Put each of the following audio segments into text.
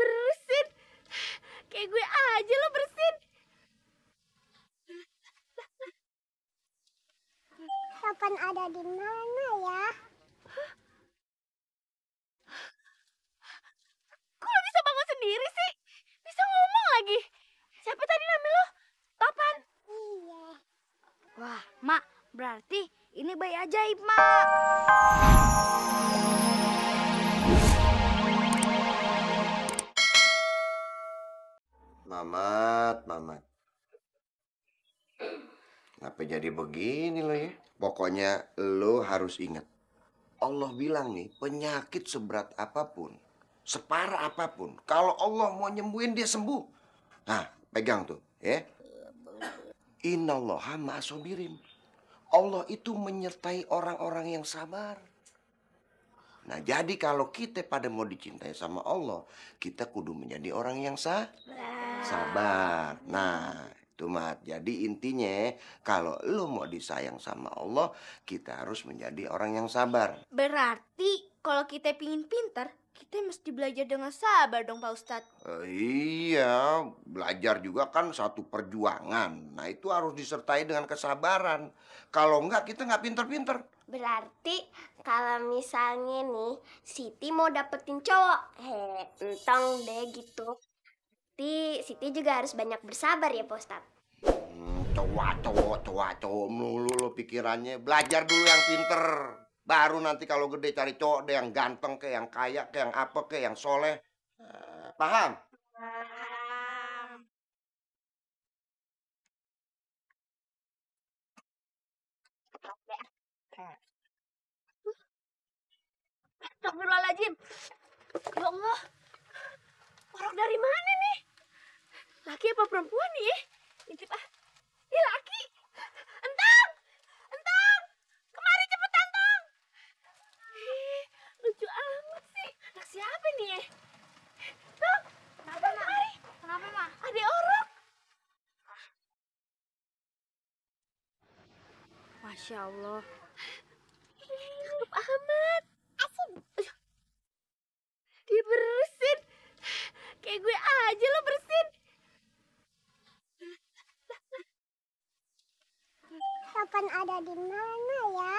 dibersihin. Kayak gue aja lo bersin. Topan ada di mana ya? Kok lo bisa bangun sendiri sih? Bisa ngomong lagi. Siapa tadi namanya lo? Topan. Iya. Wah, Mak, berarti ini bayi ajaib, Mak. Mamat. Kenapa jadi begini lo ya? Pokoknya lo harus ingat. Allah bilang nih, penyakit seberat apapun, separah apapun, kalau Allah mau nyembuhin dia sembuh. Nah, pegang tuh, ya. Innallaha ma'asobirin. Allah itu menyertai orang-orang yang sabar. Nah, jadi kalau kita pada mau dicintai sama Allah, kita kudu menjadi orang yang sabar. Nah, itu Mat. Jadi intinya, kalau lo mau disayang sama Allah, kita harus menjadi orang yang sabar. Berarti kalau kita pingin pintar, kita mesti belajar dengan sabar dong Pak Ustadz. Iya, belajar juga kan satu perjuangan. Nah, itu harus disertai dengan kesabaran. Kalau enggak, kita nggak pinter-pinter. Berarti kalau misalnya nih Siti mau dapetin cowok, entong deh gitu. Berarti Siti juga harus banyak bersabar ya Pak Ustadz. Cowok melulu lo pikirannya. Belajar dulu yang pinter. Baru nanti kalau gede cari cowok deh yang ganteng, kayak yang kaya, kayak yang apa, kayak yang soleh. Paham? Astagfirullahaladzim. Ya Allah. Orang dari mana nih? Laki apa perempuan nih? Intip ah. Ya laki. Entang. Kemari cepetan, Tang. Lucu amat sih. Anak siapa nih? Tang. Kenapa, Mak? Kenapa, Mak? Ada orang. Masya Allah. Cakep amat. Dibersin. Kayak gue aja lo bersin. Topan ada di mana ya?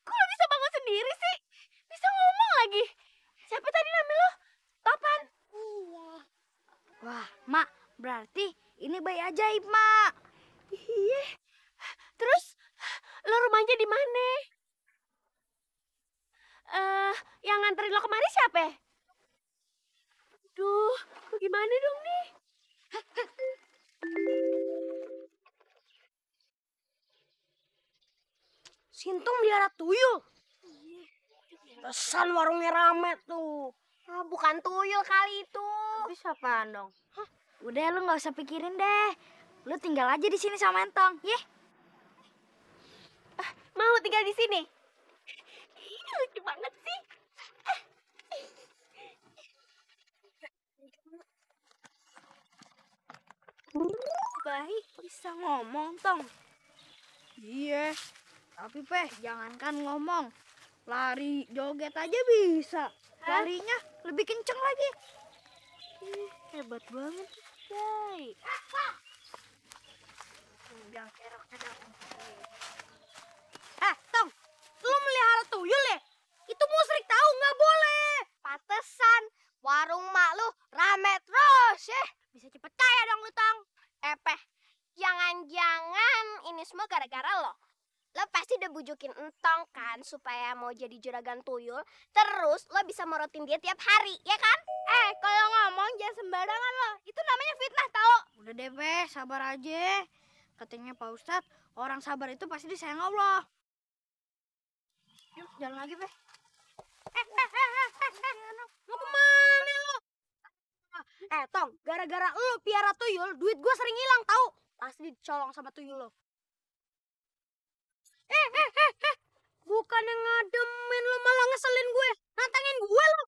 Kok lo bisa bangun sendiri sih? Bisa ngomong lagi. Siapa tadi namanya lo? Topan. Iya. Wah, Mak, berarti ini bayi ajaib, Mak. Iya. Terus lo rumahnya di mana? Yang nganterin lo kemari siapa? Duh, gimana dong nih? Sintung melihara tuyul. Pesan warungnya rame tuh. Bukan tuyul kali itu. Tapi apaan dong? Udah, lu nggak usah pikirin deh. Lu tinggal aja di sini sama Entong, ya? Mau tinggal di sini? Ini lucu banget sih. Baik, bisa ngomong, Tong. Iya, tapi jangankan ngomong. Lari, joget aja bisa. Larinya lebih kenceng lagi. Hebat banget, guys. Yang keroknya dalam. Tong, lu melihara tuyul ya? Itu musrik tahu, nggak boleh. Pantesan warung mak lu rame terus ya. Bisa cepet kaya dong lu, Tong. Jangan-jangan ini semua gara-gara lo. Lo pasti udah bujukin entong kan supaya mau jadi juragan tuyul. Terus lo bisa morotin dia tiap hari, ya kan? Kalau ngomong jangan sembarangan lo. Itu namanya fitnah tau. Udah deh, sabar aja. Katanya Pak Ustadz, orang sabar itu pasti disayang Allah. Yuk, jalan lagi, Mau kemana lo? Tong, gara-gara lo piara tuyul, duit gue sering hilang tau. Pasti dicolong sama tuyul lo. Bukan yang ngademin lo, malah ngeselin gue. Nantangin gue lo.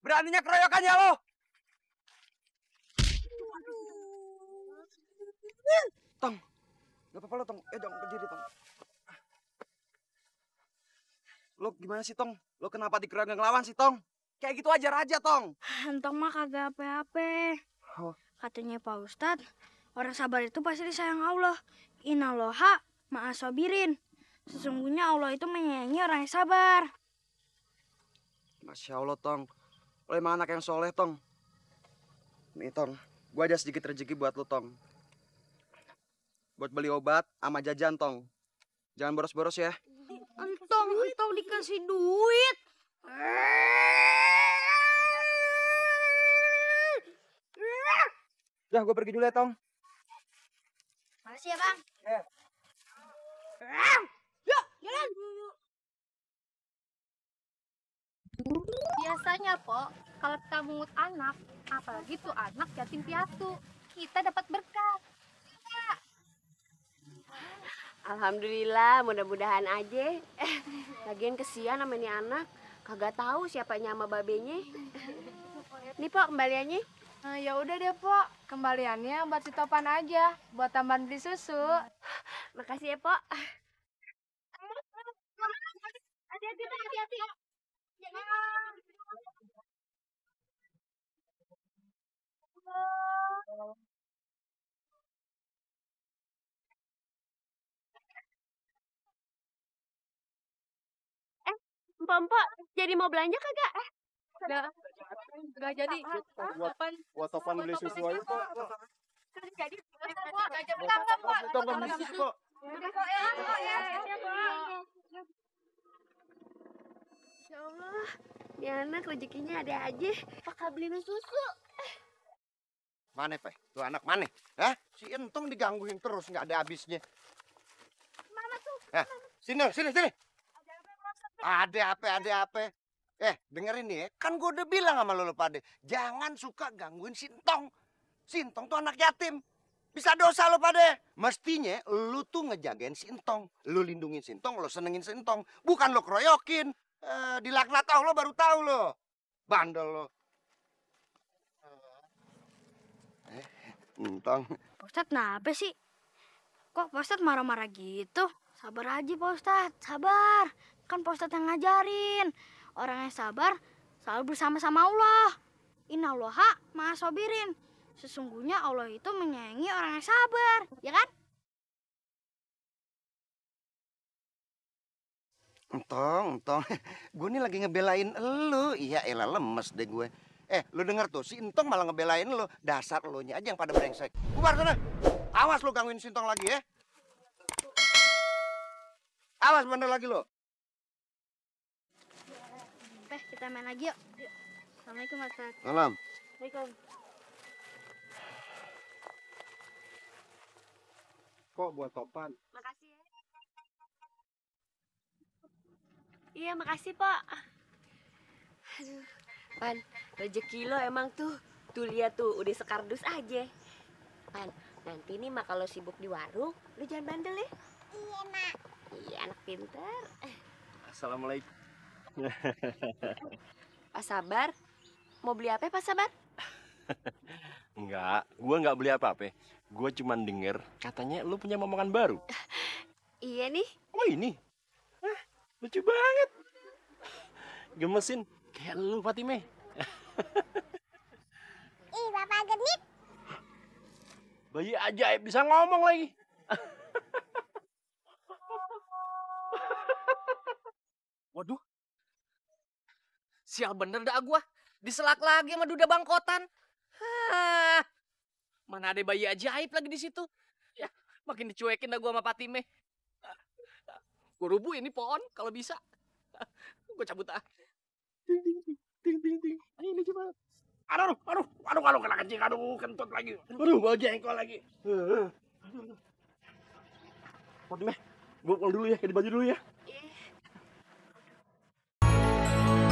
Beraninya keroyokannya lo. Tong, gak apa-apa lo, Tong. Dong, berdiri, Tong. Lo gimana sih, Tong? Lo kenapa dikeroyok gak ngelawan sih, Tong? Kayak gitu aja aja, Tong. Entong mah kagak apa-apa. Oh. Katanya Pak Ustadz, orang sabar itu pasti disayang Allah. Innallaha ma'as sabirin. Sesungguhnya Allah itu menyayangi orang yang sabar. Masya Allah, Tong. Lo emang anak yang soleh, Tong. Nih, Tong. Gua ada sedikit rezeki buat lo, Tong. Buat beli obat sama jajan, Tong. Jangan boros-boros ya. Entong dikasih duit. Udah, gue pergi dulu ya, Tong. Makasih ya, Bang. Biasanya, Po, kalau kita mungut anak, apalagi tuh anak yatim piatu, kita dapat berkah. Alhamdulillah, mudah-mudahan aja. Lagian kesian sama ini anak. Kagak tahu siapanya sama babenya. Nih, Pok, kembaliannya. Ya udah deh, Po. Kembaliannya buat si Topan aja, buat tambahan beli susu. Makasih ya, Pok. Hati-hati, hati-hati. Empok, jadi mau belanja kagak? Nggak jadi. Buat Topan beli susu aja kok. Jadi, Kok. Beli susu kok. Ya Allah, ini anak rezekinya ada aja. Bakal beliin susu. Mana, Pe? Tuh anak mana? Hah? Si Entong digangguin terus, nggak ada habisnya. Mana tuh? Hah? Sini. Ada apa? Dengerin nih ya. Kan gue udah bilang sama lo pada. Jangan suka gangguin si Entong. Si Entong tuh anak yatim. Bisa dosa lo pada. Mestinya lu tuh ngejagain si Entong. Lu lindungin si Entong, lo senengin si Entong. Bukan lo keroyokin. Dilaknat Allah baru tahu lo. Bandel lo. Entong. Pak Ustadz, kenapa sih? Kok Pak Ustadz marah-marah gitu? Sabar aja, Pak Ustadz. Sabar. Kan Pak Ustadz yang ngajarin. Orang yang sabar selalu bersama-sama Allah. Innallaha ma'as sabirin. Sesungguhnya Allah itu menyayangi orang yang sabar. Ya kan? Entong. Gue nih lagi ngebelain lu. Iya elah lemes deh gue. Lu denger tuh, si Entong malah ngebelain lu. Dasar lu nya aja yang pada brengsek. Bubar sana. Awas lu gangguin si Entong lagi ya. Awas bener lagi lu. Kita main lagi yuk. Assalamualaikum, Pak Ustadz. Salam. Waalaikumsalam. Kok buat Topan? Makasih ya. Iya, makasih, Pak. Aduh, Pan, rezeki lo emang tuh. Tuh lihat tuh, udah sekardus aja. Pan, nanti nih mak kalau sibuk di warung, lu jangan bandel ya. Iya, Mak. Iya, anak pinter. Assalamualaikum. Pak Sabar, mau beli apa ya, Pak Sabar? Enggak, gua nggak beli apa-apa. Gua cuman denger katanya lu punya momongan baru. Iya nih. Oh ini? Lucu banget. Gemesin kayak lu, Fatime. Ih, Bapak genit. Bayi ajaib bisa ngomong lagi. Waduh. Sial bener dah gua. Diselak lagi sama duda bangkotan. Mana ada bayi ajaib lagi di situ. Ya, makin dicuekin dah gua sama Fatime. Gua rubuh ini pohon kalau bisa. Gua cabut ah. Ting. Ini coba. Aduh, kena kencing. Aduh, kentut lagi. Aduh, bawa jengkol lagi. Fatime, gua pulang dulu ya, ganti baju dulu ya.